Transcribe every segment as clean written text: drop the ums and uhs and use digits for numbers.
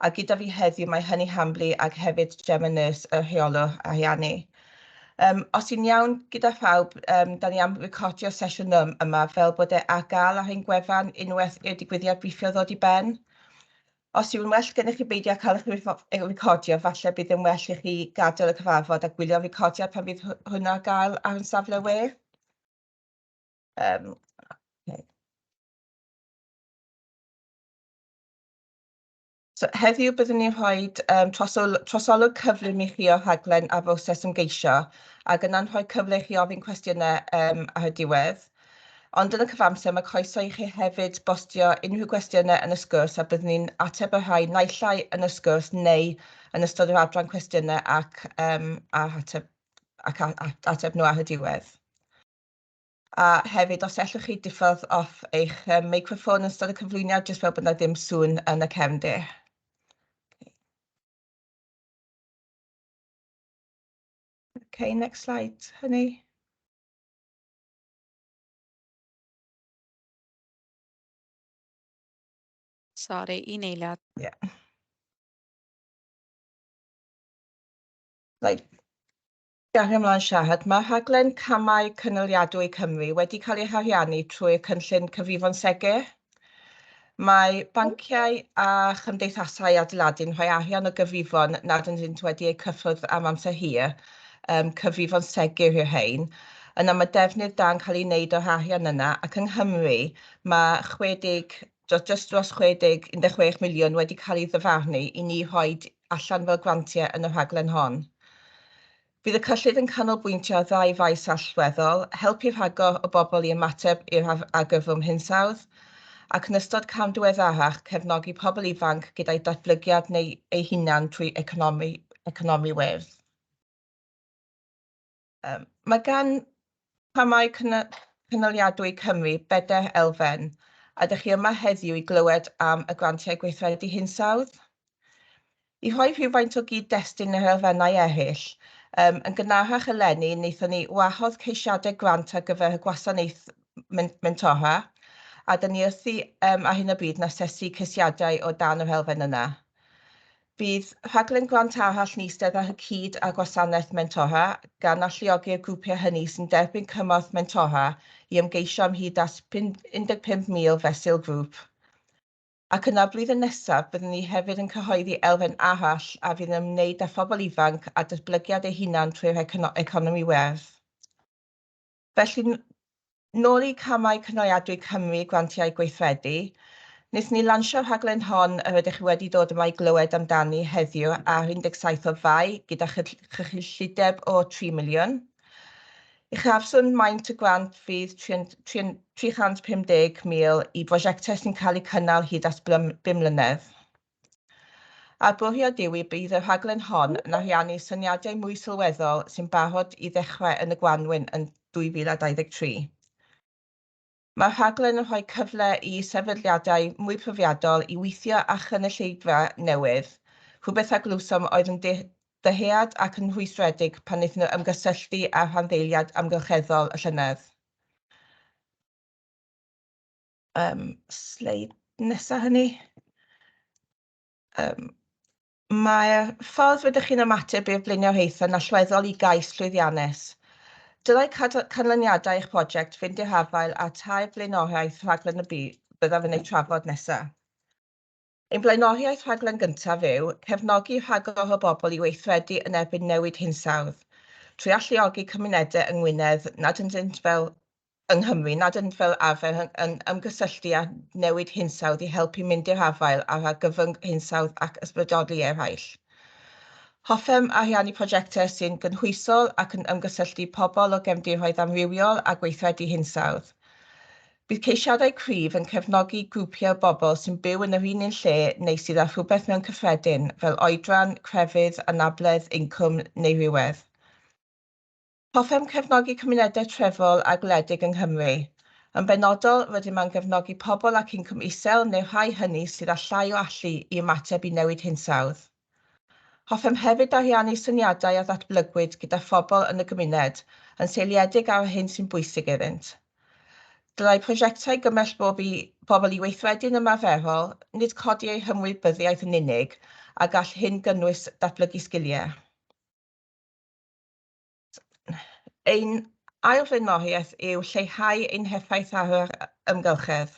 A gyda fi heddiw mae Honey Hambly ac hefyd Gemma Nurse, y rheolwr ariannu. Os yw'n iawn gyda phawb, da ni am recordio'r sesiwn yma fel bod e ar gael ar ein gwefan unwaith i'r digwyddiad briffio ddod i ben. Os yw'n well gennych chi beidio cael eich recordio, falle bydd yn well i chi gadael y cyfarfod a gwylio'r recordiad pan fydd hwnna ar gael ar ein safle we. Okay. So, heddiw byddwn ni'n rhoi trosolwg cyflym i chi o'r rhaglen a'r broses ymgeisio, ac yna'n rhoi cyfle i chi ofyn cwestiynau ar y diwedd. Ond yn y cyfamser, mae croeso i chi hefyd bostio unrhyw gwestiynau yn y sgwrs, a byddwn ni'n ateb y rhai naill ai yn y sgwrs neu yn ystod yr adran cwestiynau ac, a ateb, ac ateb nhw ar y diwedd. A hefyd, os ellwch chi diffodd off eich meicroffon yn ystod y cyflwyniad, jyst fel bod 'na ddim sŵn yn y cefndir. Okay, next slide, honey. Sorry, un eiliad. Yeah. Right. Gario ymlaen siarad, mae rhaglen Camau Cynaliadwy Cymru wedi cael ei hariannu trwy'r cynllun Cyfrifon Segur. Mae banciau a chymdeithasau adeiladu'n rhoi arian o gyfrifon nad ydynt wedi eu cyffwrdd am amser hir, cyfrifon segur yw'r rhain. Yna mae defnydd da yn cael ei wneud o'r arian yna, ac yng Nghymru mae 60, jyst dros 60, 16 miliwn wedi cael ei ddyfarnu i ni rhoi allan fel grantiau yn y rhaglen hon. Bydd y cyllid yn canolbwyntio ar ddau faes allweddol, helpu rhagor o bobl i ymateb i'r argyfwng hinsawdd, ac yn ystod cam diweddarach cefnogi pobl ifanc gyda'i datblygiad neu eu hunan trwy economi wyrdd. Mae gan Camau Cynaliadwy Cymru bedair elfen, a dych chi yma heddiw i glywed am y grantiau gweithredu hinsawdd. I rhoi rhywfaint o gyd-destun i'r elfennau eraill, yn gynharach eleni, wnaethon ni wahodd ceisiadau grant ar gyfer y gwasanaeth mentora, a dyn ni wrthi ar hyn o bryd yn asesu ceisiadau o dan yr elfen yna. Bydd rhaglen grant arall yn eistedd ar y cyd â gwasanaeth mentora, gan alluogi'r grwpiau hynny sy'n derbyn cymorth mentora i ymgeisio am hyd at 15,000 fesul grŵp. Ac yna blwyddyn nesaf, byddwn ni hefyd yn cyhoeddi elfen arall a fydd yn ymwneud â phobl ifanc a datblygiad eu hunan trwy'r economi werdd. Felly, nôl i Camau Cynaliadwy Cymru Grantiau Gweithredu, wnaethon ni lansio'r rhaglen hon yr ydych chi wedi dod yma i glywed amdani heddiw ar 17 o Fai gyda chyllideb o 3 miliwn. Uchafswm maint y grant fydd 350,000 i brosiectau sy'n cael eu cynnal hyd at 5 mlynedd. A'r bwriad yw i bydd y rhaglen hon yn ariannu syniadau mwy sylweddol sy'n barod i ddechrau yn y gwanwyn yn 2023. Mae'r rhaglen yn rhoi cyfle i sefydliadau mwy profiadol i weithio â chynulleidfa newydd, rhywbeth a glywsom oedd yn dyhead ac yn rhwystredig pan wnaethon nhw ymgysylltu â rhanddeiliad amgylcheddol y llynedd. Sleid nesaf hynny. Mae'r ffordd rydych chi'n ymateb i'r blaenoriaethau yn allweddol i gais llwyddiannus. Dylai canlyniadau eich prosiect fynd i'r afael â tair blaenoriaeth rhaglen y byddaf yn eu trafod nesaf. Ein blaenoriaeth rhaglen gyntaf yw cefnogi rhagor o bobl i weithredu yn erbyn newid hinsawdd, trwy alluogi cymunedau yng Ngwynedd nad ydynt fel yng Nghymru nad ydynt fel arfer yn ymgysylltu â newid hinsawdd i helpu mynd i'r afael â'r argyfwng hinsawdd ac ysbrydoli eraill. Hoffem ariannu prosiectau sy'n gynhwysol ac yn ymgysylltu pobl o gefndiroedd amrywiol a gweithredu hinsawdd. Bydd ceisiadau cryf yn cefnogi grwpiau o bobl sy'n byw yn yr un un lle neu sydd â rhywbeth mewn cyffredin, fel oedran, crefydd, anabledd, incwm neu rhywedd. Hoffem cefnogi cymunedau trefol a gwledig yng Nghymru. Yn benodol, rydym am gefnogi pobl ac incwm isel neu'r rhai hynny sydd â llai o allu i ymateb i newid hinsawdd. Hoffem hefyd ariannu syniadau a ddatblygwyd gyda phobl yn y gymuned, yn seiliedig ar yr hyn sy'n bwysig iddynt. Dylai prosiectau gymell bob i, bobl i weithredu'n ymarferol, nid codi eu hymwybyddiaeth yn unig, a gall hyn gynnwys datblygu sgiliau. Ein ail flaenoriaeth yw lleihau ein heffaith ar yr amgylchedd.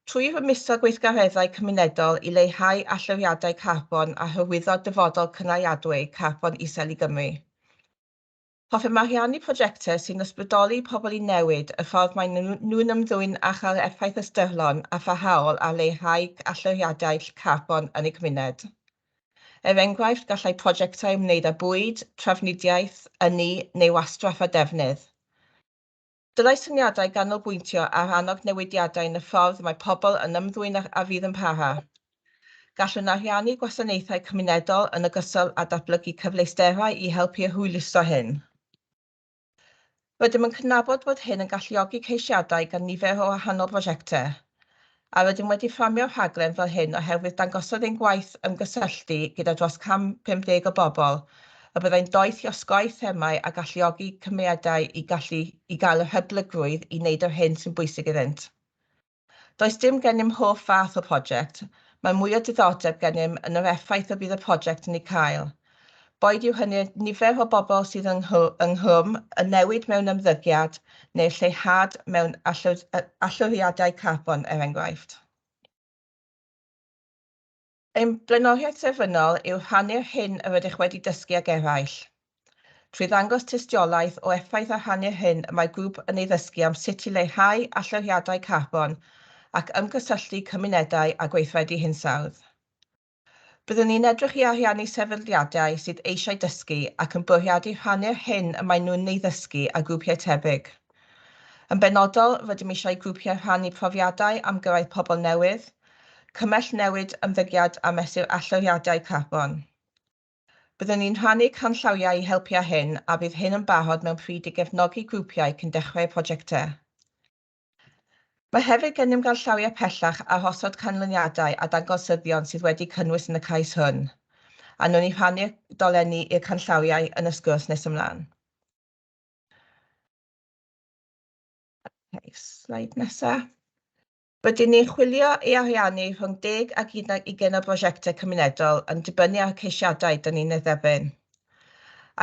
Trwy rymuso gweithgareddau cymunedol i leihau allyriadau carbon a hyrwyddo dyfodol cynaliadwy carbon isel i Gymru. Hoffem ariannu prosiectau sy'n ysbrydoli pobl i newid y ffordd maen nhw'n ymddwyn a chael effaith ystyrlon a pharhaol ar leihau allyriadau carbon yn eu cymuned. Er enghraifft, gallai prosiectau ymwneud â bwyd, trafnidiaeth, ynni neu wastraff a defnydd. Dylai syniadau ganolbwyntio ar annog newidiadau yn y ffordd mae pobl yn ymddwyn a fydd yn para. Gallwn ariannu gwasanaethau cymunedol yn ogystal â datblygu cyfleusterau i helpu a hwyluso hyn. Rydym yn cydnabod bod hyn yn galluogi ceisiadau gan nifer o wahanol brosiectau, a rydym wedi fframio'r rhaglen fel hyn oherwydd dangosodd ein gwaith ymgysylltu gyda dros 150 o bobl y byddai'n doeth i osgoi themâu a galluogi cymunedau i gallu i gael yr hyblygrwydd i wneud yr hyn sy'n bwysig iddynt. Does dim gennym hoff fath o prosiect, mae mwy o diddordeb gennym yn yr effaith y bydd y prosiect yn ei cael. Boed yw hynny nifer o bobl sydd ynghlwm, y newid mewn ymddygiad neu'r lleihad mewn allyriadau carbon, er enghraifft. Ein blaenoriaeth terfynol yw rhannu'r hyn yr ydych wedi dysgu ag eraill. Trwy ddangos tystiolaeth o effaith a rhannu'r hyn y mae grŵp yn ei ddysgu am sut i leihau allyriadau carbon ac ymgysylltu cymunedau a gweithredu hinsawdd. Byddwn ni'n edrych i ariannu sefydliadau sydd eisiau dysgu ac yn bwriadu rhannu'r hyn y maen nhw'n ei ddysgu â grwpiau tebyg. Yn benodol, rydym eisiau grwpiau rhannu profiadau am gyrraedd pobl newydd, cymell newid ymddygiad a mesur allyriadau carbon. Byddwn ni'n rhannu canllawiau i helpu â hyn a bydd hyn yn barod mewn pryd i gefnogi grwpiau cyn dechrau prosiectau. Mae hefyd gennym ganllawiau pellach ar osod canlyniadau a dangosyddion sydd wedi cynnwys yn y cais hwn, a wnawn ni rhannu'r dolenni i'r canllawiau yn y sgwrs nes ymlaen. Okay, sleid nesaf. Rydyn ni'n chwilio i ariannu rhwng 10 ac 20 o brosiectau cymunedol yn dibynnu ar y ceisiadau dyn ni'n ei dderbyn.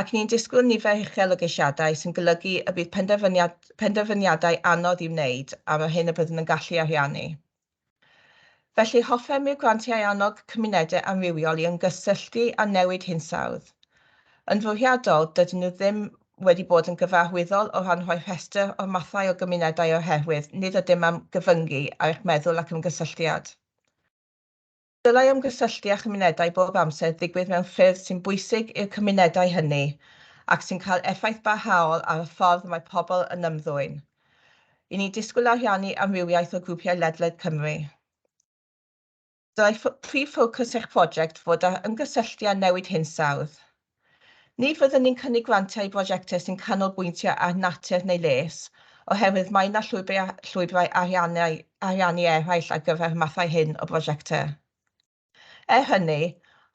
Ac ni'n disgwyl nifer uchel o geisiadau sy'n golygu y bydd penderfyniadau anodd i'w wneud am yr hyn y byddwn yn gallu ariannu. Felly hoffem i'r grantiau annog cymunedau amrywiol i ymgysylltu â newid hinsawdd. Yn fwriadol, dydyn nhw ddim wedi bod yn gyfarwyddol o ran rhoi rhestr o'r mathau o gymunedau oherwydd nid ydym am gyfyngu ar eich meddwl ac ymgysylltiad. Dylai ymgysylltu â chymunedau bob amser ddigwydd mewn ffyrdd sy'n bwysig i'r cymunedau hynny ac sy'n cael effaith barhaol ar y ffordd mae pobl yn ymddwyn. I ni'n disgwyl ariannu amrywiaeth o grwpiau ledled Cymru. Dylai prif ffocws eich prosiect fod ar ymgysylltu â newid hinsawdd. Ni fyddwn ni'n cynnig grantiau i brosiectau sy'n canolbwyntio ar natur neu les, oherwydd mae yna llwybrau ariannu eraill ar gyfer y mathau hyn o brosiectau. Er hynny,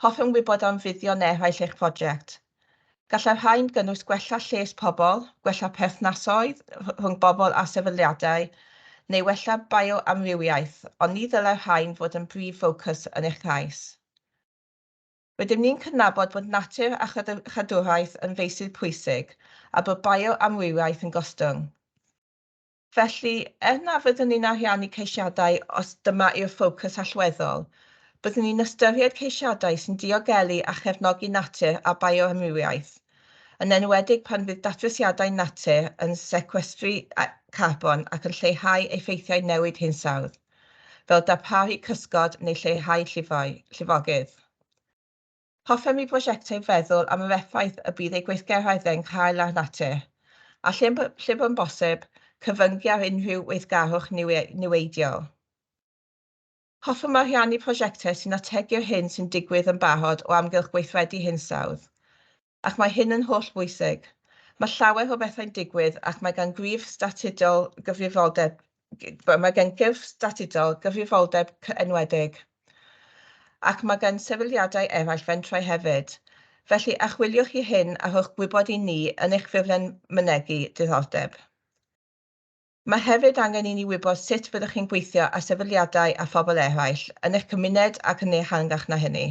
hoffem wybod am fuddion eraill eich prosiect. Gallai'r rhain gynnwys gwella lles pobl, gwella perthnasoedd rhwng bobl a sefydliadau, neu wella bioamrywiaeth, ond ni ddylai'r rhain fod yn brif ffocws yn eich cais. Rydym ni'n cydnabod bod natur a chadwraeth yn feysydd pwysig a bod bioamrywiaeth yn gostwng. Felly, er na fyddwn ni'n ariannu ceisiadau os dyma yw'r ffocws allweddol, byddwn ni'n ystyried ceisiadau sy'n diogelu a chefnogi natur a bioamrywiaeth, yn enwedig pan fydd datrysiadau natur yn secwestru carbon ac yn lleihau effeithiau newid hinsawdd, fel darparu cysgod neu lleihau llifogydd. Hoffem i brosiectau feddwl am yr effaith y bydd eu gweithgareddau'n cael ar natur, a lle bo'n bosib, cyfyngu ar unrhyw weithgarwch niweidiol. Hoffem ariannu prosiectau sy'n ategu'r hyn sy'n digwydd yn barod o amgylch gweithredu hinsawdd, ac mae hyn yn holl bwysig. Mae llawer o bethau'n digwydd ac mae gan gyrff statudol gyfrifoldeb, mae gan gyrff statudol gyfrifoldeb enwedig, ac mae gan sefydliadau eraill fentrau hefyd. Felly archwiliwch i hyn a rhowch gwybod i ni yn eich ffurflen mynegi diddordeb. Mae hefyd angen i ni wybod sut fyddwch chi'n gweithio â sefydliadau a phobl eraill yn eich cymuned ac yn ehangach na hynny.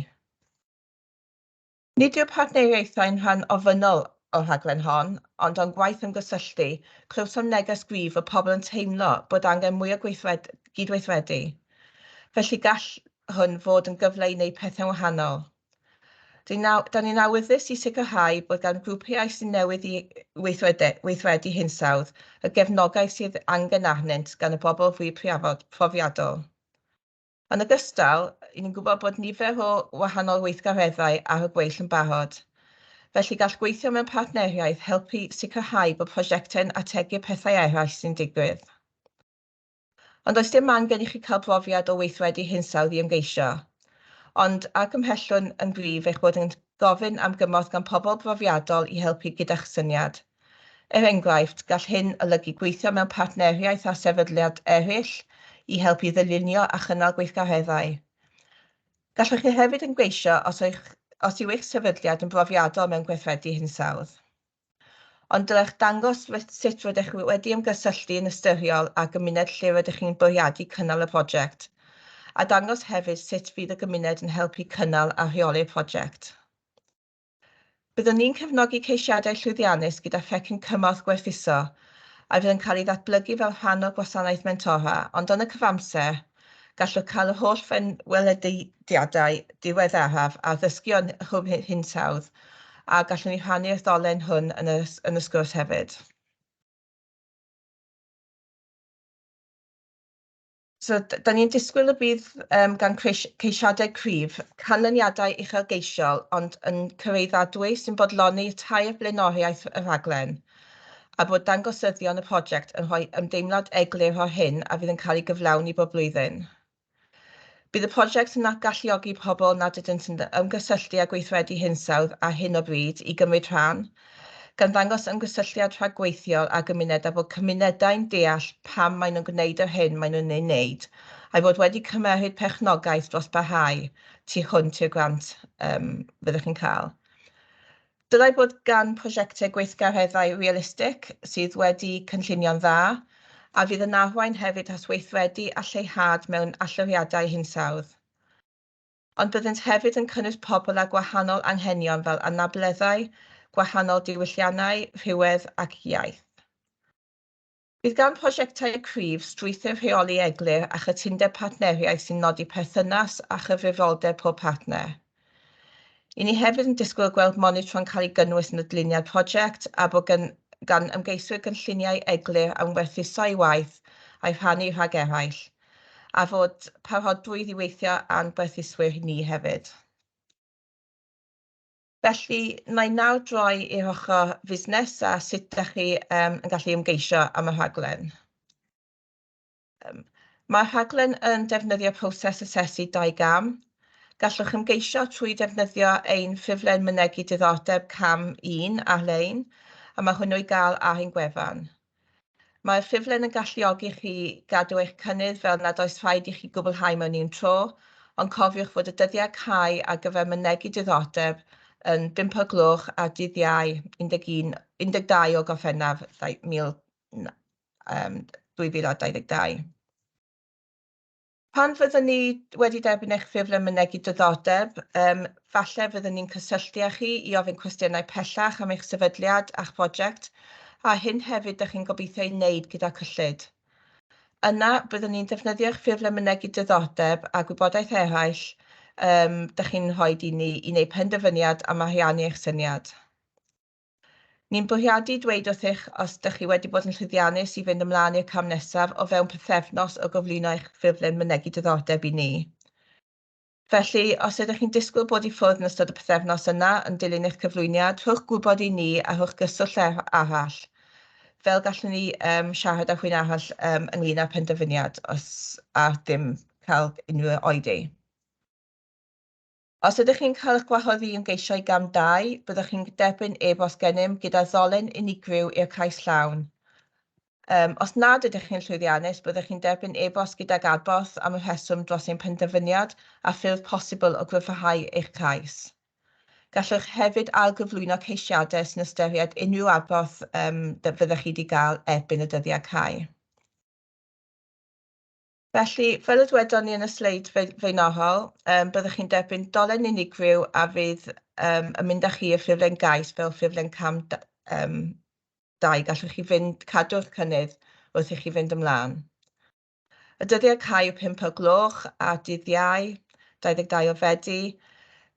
Nid yw'r partneriaethau'n rhan ofynnol o'r rhaglen hon, ond o'n gwaith ymgysylltu, clywsom neges gryf fod pobl yn teimlo bod angen mwy o gydweithredu. Felly gall hwn fod yn gyfle i wneud pethau'n wahanol. Da ni'n awyddus i sicrhau bod gan grwpiau sy'n newydd i weithredu hinsawdd y gefnogaeth sydd angen arnynt gan y bobl fwy profiadol. Yn ogystal, 'y ni'n gwybod bod nifer o wahanol weithgareddau ar y gweill yn barod. Felly gall gweithio mewn partneriaeth helpu sicrhau bod prosiectau'n ategu pethau eraill sy'n digwydd. Ond does dim angen i chi cael profiad o weithredu hinsawdd i ymgeisio. Ond argymhellwn yn gryf eich bod yn gofyn am gymorth gan pobl brofiadol i helpu gyda'ch syniad. Er enghraifft, gall hyn olygu gweithio mewn partneriaeth â sefydliad eraill i helpu ddylunio a chynnal gweithgareddau. Gallwch chi hefyd ymgeisio os yw eich sefydliad yn brofiadol mewn gweithredu hinsawdd. Ond dylech dangos sut rydych wedi ymgysylltu yn ystyriol â gymuned lle rydych chi'n bwriadu cynnal y prosiect, a dangos hefyd sut fydd y gymuned yn helpu cynnal a rheoli'r prosiect. Byddwn ni'n cefnogi ceisiadau llwyddiannus gyda phecyn cymorth gwerthuso, a fydd yn cael ei ddatblygu fel rhan o'r gwasanaeth mentora, ond yn y cyfamser, gallwch cael yr holl welediadau diweddaraf a ddysgu o'n hwb hinsawdd, a gallwn ni rhannu'r ddolen hwn yn y sgwrs hefyd. So, da ni'n disgwyl y bydd gan ceisiadau cryf canlyniadau uchelgeisiol, ond yn cyraeddadwy sy'n bodloni tair blaenoriaeth y rhaglen, a bod dangosyddion y prosiect yn rhoi ymdeimlad eglur o'r hyn a fydd yn cael ei gyflawni bob blwyddyn. Bydd y prosiect yn galluogi pobl nad ydynt yn ymgysylltu â gweithredu hinsawdd ar hyn o bryd i gymryd rhan, gan ddangos ymgysylltiad rhagweithiol â gymuned a bod cymunedau'n deall pam maen nhw'n gwneud yr hyn maen nhw'n ei wneud, a'i fod wedi cymeryd perchnogaeth dros barhau tu hwnt i'r grant fyddwch chi'n cael. Dylai bod gan prosiectau gweithgareddau realistig sydd wedi cynllunio'n dda, a fydd yn arwain hefyd at weithredu a lleihad mewn allyriadau hinsawdd. Ond byddent hefyd yn cynnwys pobl â gwahanol anghenion fel anableddau, gwahanol diwylliannau, rhywedd ac iaith. Bydd gan prosiectau cryf strwythur rheoli eglur a chytundeb partneriaeth sy'n nodi perthynas a chyfrifoldeb pob partner. 'Y ni hefyd yn disgwyl gweld monitro'n cael ei gynnwys yn y dyluniad prosiect a bod gan ymgeiswyr gynlluniau eglur am werthuso ei waith a'i rhannu rhag eraill, a fod parodrwydd i weithio â'n gwerthuswyr ni hefyd. Felly, wna i nawr droi i'r ochr fusnes a sut ydych chi yn gallu ymgeisio am y rhaglen. Mae'r rhaglen yn defnyddio proses asesu 2 gam. Gallwch ymgeisio trwy defnyddio ein ffurflen mynegi diddordeb cam 1 ar-lein, a mae hwnnw i gael ar ein gwefan. Mae'r ffurflen yn galluogi chi gadw eich cynnydd fel nad oes rhaid i chi gwblhau mewn un tro, ond cofiwch fod y dyddiad cau ar gyfer mynegi diddordeb yn 5 o'r gloch ar dydd Iau 11, 12 o Gorffennaf 2022. Pan fyddwn ni wedi derbyn eich ffurflen mynegi diddordeb, falle fyddwn ni'n cysylltu â chi i ofyn cwestiynau pellach am eich sefydliad a'ch prosiect, a hyn hefyd dych chi'n gobeithio ei wneud gyda cyllid. Yna, byddwn ni'n defnyddio eich ffurflen mynegi diddordeb a gwybodaeth eraill dych chi'n rhoi i ni i wneud penderfyniad am ariannu eich syniad. Ni'n bwriadu dweud wrthych os ydych chi wedi bod yn llwyddiannus i fynd ymlaen i'r cam nesaf o fewn pythefnos o gyflwyno eich ffurflen mynegi diddordeb i ni. Felly, os ydych chi'n disgwyl bod i ffwrdd yn ystod y pythefnos yna yn dilyn eich cyflwyniad, rhowch gwybod i ni a rhowch gyswllt arall, fel gallwn ni siarad â rhywun arall ynglyn â'r penderfyniad os a ddim cael unrhyw oedi. Os ydych chi'n cael eich gwahodd i ymgeisio i gam 2, byddwch chi'n derbyn e-bost gennym gyda ddolen unigryw i'r cais llawn. Os nad ydych chi'n llwyddiannus, byddwch chi'n derbyn e-bost gydag adborth am y rheswm dros ein penderfyniad a ffyrdd posibl o gryfhau eich cais. Gallwch hefyd ailgyflwyno ceisiadau sy'n ystyried unrhyw adborth fyddwch chi wedi gael erbyn y dyddiad cau. Felly, fel y dwedon ni yn y sleid flaenorol, byddwch chi'n derbyn dolen unigryw a fydd yn mynd â chi i'r ffurflen gais fel ffurflen cam 2. Gallwch chi fynd cadw'r cynnydd wrth i chi fynd ymlaen. Y dyddiad cau yw 5 o'r gloch a dydd Iau, 22 o Fedi.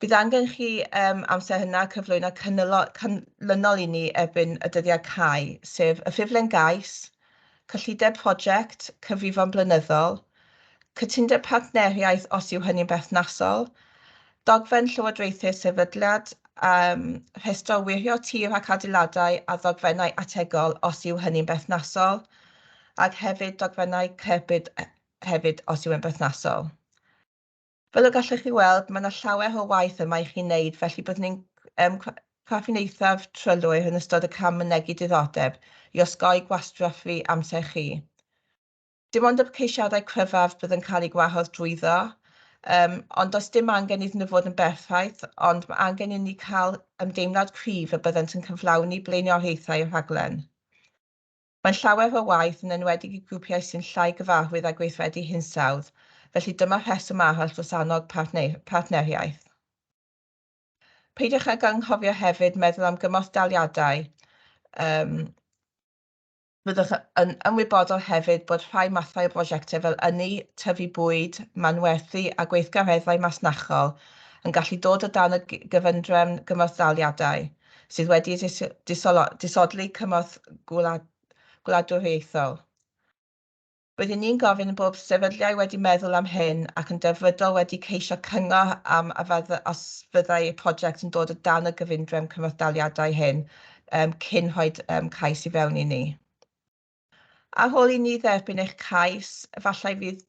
Bydd angen chi amser hynna cyflwyno canlynol i ni erbyn y dyddiad cau, sef y ffurflen gais, cyllideb prosiect, cyfrifon blynyddol, cytundeb partneriaeth os yw hynny'n berthnasol, dogfen llywodraethu'r sefydliad, rhestr wirio tir ac adeiladau a ddogfennau ategol os yw hynny'n berthnasol, ac hefyd dogfennau cerbyd hefyd os yw'n berthnasol. Fel y gallwch chi weld, mae yna llawer o waith yma i chi wneud, felly byddwn ni'n craffu'n eithaf trylwyr yn ystod y cam mynegi diddordeb i osgoi gwastraffu amser chi. Dim ond y ceisiadau cryfaf bydd yn cael eu gwahodd drwyddo, ond does dim angen iddyn nhw fod yn berffaith, ond mae angen i ni cael ymdeimlad cryf y byddant yn cyflawni blaenoriaethau y rhaglen. Mae'n llawer o waith, yn enwedig i grwpiau sy'n llai gyfarwydd â gweithredu hinsawdd, felly dyma rheswm arall dros annog partneriaeth. Peidiwch ag anghofio hefyd meddwl am gymorthdaliadau. Byddwch yn ymwybodol hefyd bod rhai mathau o brosiectau fel ynni, tyfu bwyd, manwerthu a gweithgareddau masnachol yn gallu dod o dan y gyfundrefn gymorthdaliadau sydd wedi disodli cymorth gwladwriaethol. Byddwn ni'n gofyn bob sefydliad wedi meddwl am hyn ac yn delfrydol wedi ceisio cyngor am a os fyddai prosiect yn dod o dan y gyfundrefn cymorthdaliadau hyn cyn rhoi cais i fewn i ni. Ar ôl i ni dderbyn eich cais, efallai fydd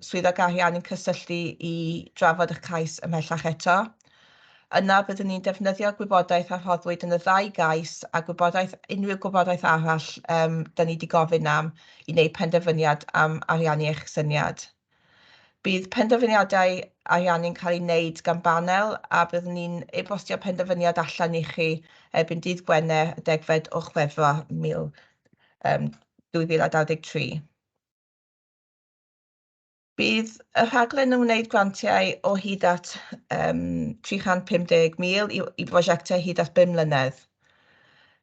swyddog ariannu'n cysylltu i drafod eich cais ymhellach eto. Yna byddwn ni'n defnyddio gwybodaeth a rhoddwyd yn y ddau gais a gwybodaeth, unrhyw gwybodaeth arall da ni wedi gofyn am i wneud penderfyniad am ariannu eich syniad. Bydd penderfyniadau ariannu'n cael ei wneud gan banel a byddwn ni'n e-bostio penderfyniad allan i chi erbyn dydd Gwener y 10fed o Chwefror 2023. Bydd y rhaglen yn wneud grantiau o hyd at 350,000 i brosiectau hyd at 5 mlynedd.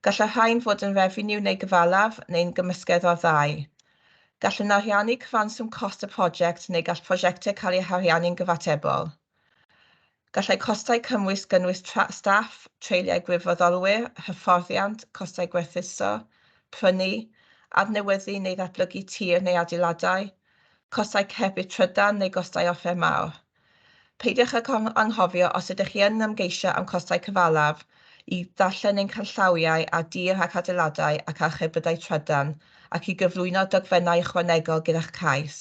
Gall y rhain fod yn refeniw neu gyfalaf neu'n gymysgedd o'r ddau. Gallwn ariannu cyfanswm cost y prosiect neu gall prosiectau cael eu hariannu'n gyfatebol. Gallai costau cymwys gynnwys staff, treuliau gwirfoddolwyr, hyfforddiant, costau gwerthuso, prynu, adnewyddu neu ddatblygu tir neu adeiladau, costau cerbyd trydan neu gostau offer mawr. Peidiwch ag anghofio os ydych chi yn ymgeisio am costau cyfalaf i ddarllen ein canllawiau ar dir ac adeiladau ac ar cherbydau trydan ac i gyflwyno dogfennau ychwanegol gyda'ch cais.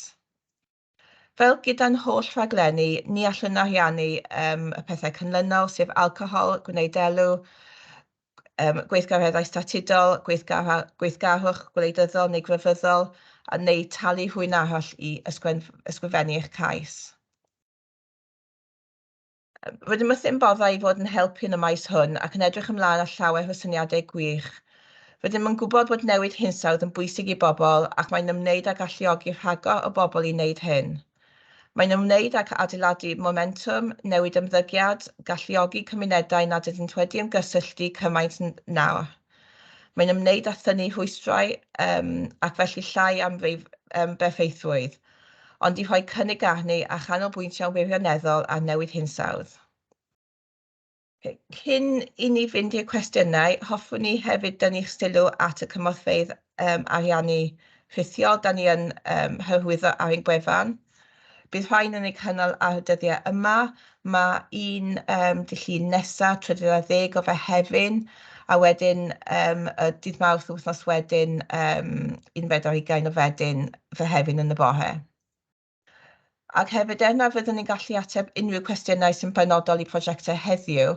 Fel gyda'n holl rhaglenni, ni allwn ariannu y pethau canlynol, sef alcohol, gwneud elw, gweithgareddau statudol, gweithgarwch gwleidyddol neu grefyddol, a neu talu rhywun arall i ysgrifennu eich cais. Rydym wrth ein boddau i fod yn helpu yn y maes hwn ac yn edrych ymlaen at llawer o syniadau gwych. Rydym yn gwybod bod newid hinsawdd yn bwysig i bobl ac mae'n ymwneud â galluogi rhagor o bobl i wneud hyn. Mae'n ymwneud ag adeiladu momentwm, newid ymddygiad, galluogi cymunedau nad ydynt wedi ymgysylltu cymaint nawr. Mae'n ymwneud â thynnu rhwystrau ac felly llai am berffeithrwydd, ond i rhoi cynnig arni a chanolbwyntio'n wirioneddol ar newid hinsawdd. Cyn i ni fynd i'r cwestiynau, hoffwn ni hefyd dynnu'ch sylw at y cymorthfeydd ariannu rhithiol da ni yn hyrwyddo ar ein gwefan. Bydd rhain yn eu cynnal ar y dyddiau yma. Mae un dydd Llun nesaf, 13 o Fehefin, a wedyn y dydd Mawrth wythnos wedyn, 21 o Fedin, Fehefin yn y bore. Ac hefyd, er na fyddwn ni'n gallu ateb unrhyw cwestiynau sy'n benodol i prosiectau heddiw,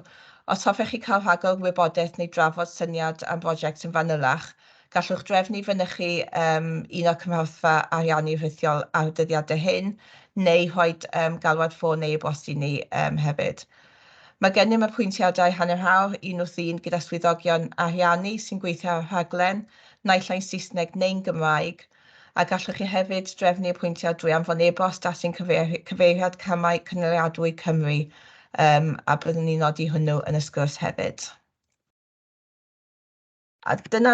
os hoffech chi cael rhagor o wybodaeth neu drafod syniad am brosiect yn fanylach, gallwch drefnu fynychu un o'r cymhorthfa ariannu rhithiol ar y dyddiadau hyn, neu rhoi galwad ffôn neu e-bost i ni hefyd. Mae gennym apwyntiadau hanner awr un wrth un gyda swyddogion ariannu sy'n gweithio ar y rhaglen, naill ai'n Saesneg neu'n Gymraeg, A gallwch chi hefyd drefnu apwyntiad drwy anfon e-bost at ein cyfeiriad Camau Cynaliadwy Cymru, a byddwn ni'n nodi hwnnw yn y sgwrs hefyd. A dyna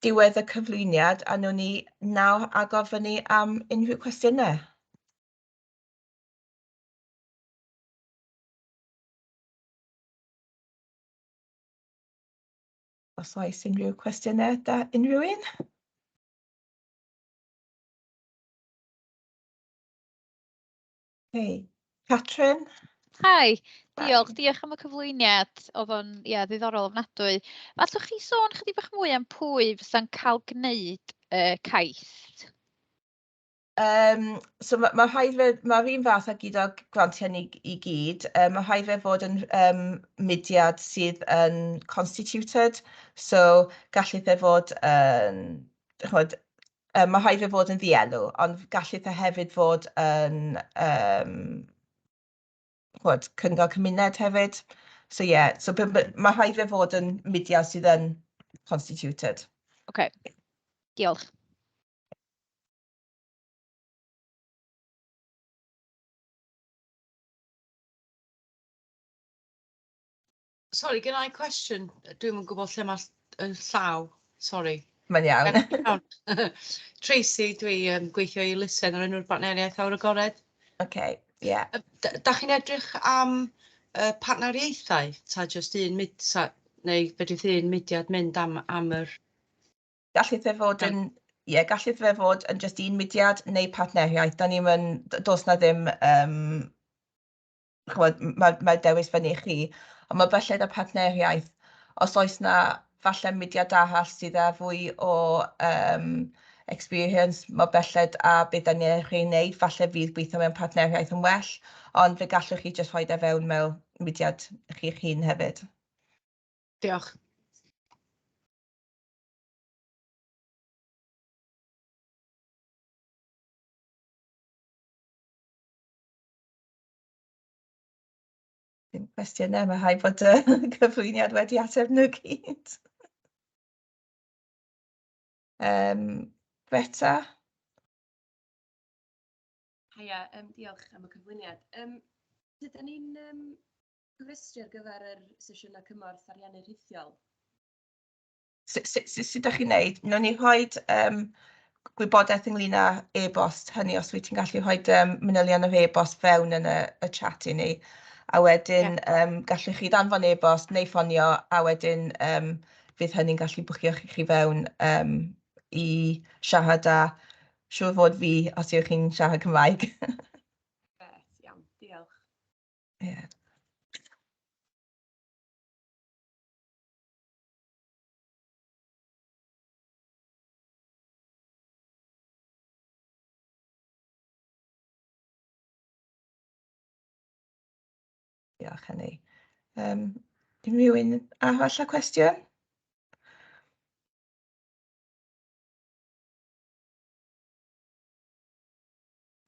diwedd y cyflwyniad, a wnawn ni nawr agor fyny am unrhyw cwestiynau. Os oes unrhyw cwestiynau da unrhyw un? Hey, Catrin? Hi, diolch, diolch am y cyflwyniad. Oedd o'n, ie, ddiddorol ofnadwy. Allwch chi sôn chydig bach mwy am pwy fysa'n cael gwneud y cais? So ma' rhaid fe, mae'r un fath â gyd o'r grantiau ni i gyd, ma' rhaid fe fod yn mudiad sydd yn constituted, so gallith e fod yn, chimod, ma' rhaid fe fod yn ddielw, ond gallith e hefyd fod yn, chimod, cyngor cymuned hefyd. So ie, so ma' rhaid fe fod yn mudiad sydd yn constituted. OK, diolch. Sorry, gen i cwestiwn. Dwi'm yn gwybod lle mae'r y llaw. Sorry. Mae'n iawn. Tracy, dwi yn gweithio i elusen o'r enw'r Bartneriaeth Awyr Agored. OK, ie. Yeah. Da chi'n edrych am partneriaethau? Ta jyst un mud, ta, neu fedrith un mudiad mynd am yr... Gallith e fod yn... Ie, yeah, gallith fe fod yn jyst un mudiad neu partneriaeth. Da ni'm yn... Does na ddim... Chimod, mae dewis fyny i chi. Ond mae belled y partneriaeth, os oes na falle mudiad arall sydd â fwy o experience, mae belled a beth da ni chi'n wneud, falle fydd gweithio mewn partneriaeth yn well, ond fe gallwch chi jyst rhoi e fewn mewn mudiad chi'ch hun hefyd. Diolch. Dim cwestiynau, mae rhaid bod y cyflwyniad wedi ateb nhw gyd. Greta? Haia, diolch am y cyflwyniad. Sut ydyn ni'n cofrestru ar gyfer yr sesiynau cymorth ariannu rhithiol? Sut ydych chi'n neud? Wnawn ni rhoi gwybodaeth ynglyn â e-bost hynny, os wyt ti'n gallu rhoi manylion yr e-bost fewn yn y chat i ni. A wedyn gallwch chi ddanfon e-bost neu ffonio, a wedyn fydd hynny'n gallu bwcio chi fewn i siarad â, siŵr fod fi, os yw'ch chi'n siarad Cymraeg. Grêt, iawn, diolch. Ie. Diolch, hynny. Unrhyw un arall â cwestiwn?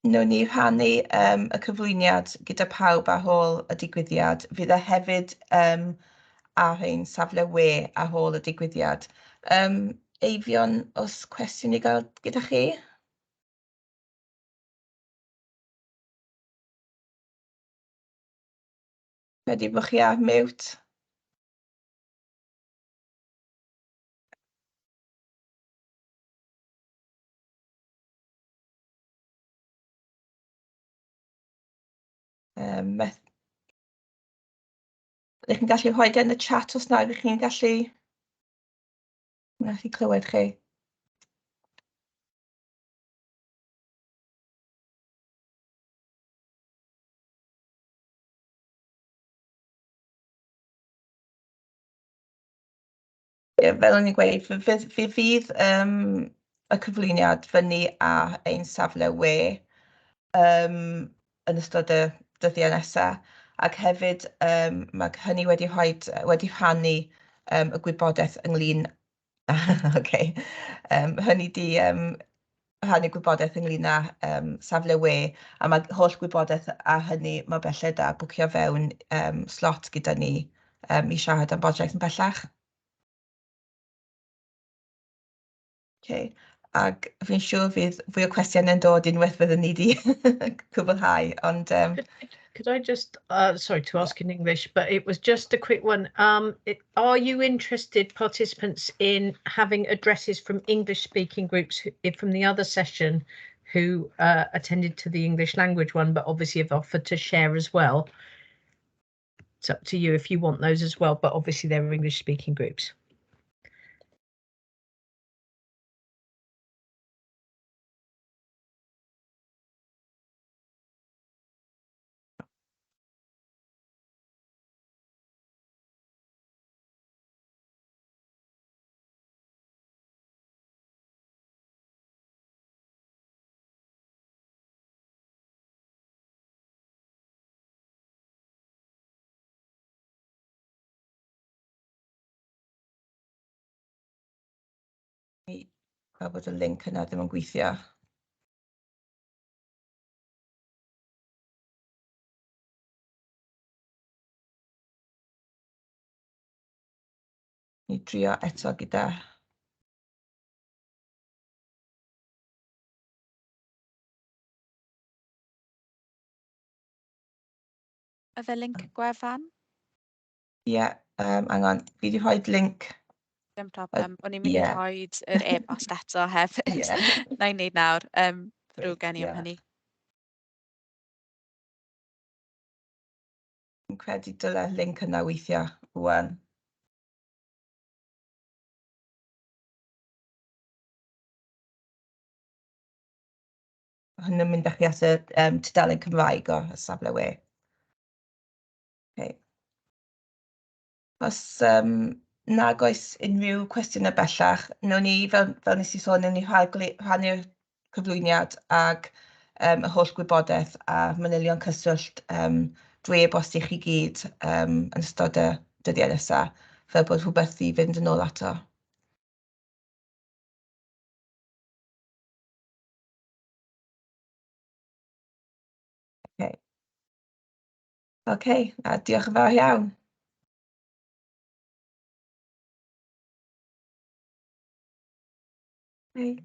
Wnawn ni rhannu y cyflwyniad gyda pawb ar ôl y digwyddiad. Fydd e hefyd ar ein safle we ar ôl y digwyddiad. Eifion, oes cwestiwn i gael gyda chi? Credu bod chi ar mute. Ydych chi'n gallu rhoi e yn y chat os na ydych chi'n gallu clywed chi? Ie, fel o'n i'n gweud, fe fydd y cyflwyniad fyny ar ein safle we yn ystod y dyddiau nesaf, ac hefyd mae hynny wedi rhoi, wedi rhannu y gwybodaeth ynglyn okay, hynny di rhannu gwybodaeth ynglyn â safle we, a mae holl gwybodaeth ar hynny mae belled a bwcio fewn slot gyda ni i siarad am brosiect yn bellach. Okay. Ac fi'n siŵr fydd fwy o cwestiynau'n dod unwaith fyddwn ni wedi cwblhau, ond... Could I just, sorry to ask in English, but it was just a quick one. Are you interested, participants, in having addresses from English-speaking groups from the other session who attended to the English language one, but obviously have offered to share as well? It's up to you if you want those as well, but obviously they're English-speaking groups. Fel bod y link yna ddim yn gweithio. Ni drio eto gyda. Yfe link gwefan? Ie, yeah, hang on, fi wedi rhoi link. Dim problem, o'n i'n mynd i rhoi yr e-bost eto hefyd. Na i wneud nawr, ddrwg gen i am hynny. Fi'n credu dylai link yna weithio rŵan. Hwn yn mynd â chi at y tudalen Cymraeg o safle we. Okay. Os nag oes unrhyw cwestiynau bellach, wnawn ni, fel nes i sôn, wnawn ni rhannu'r cyflwyniad ag y holl gwybodaeth a manylion cyswllt drwy e-bost i chi gyd yn ystod y dyddiau nesaf, fel bod rhywbeth i fynd yn ôl ato. Okay. Okay, a diolch yn fawr iawn. Okay.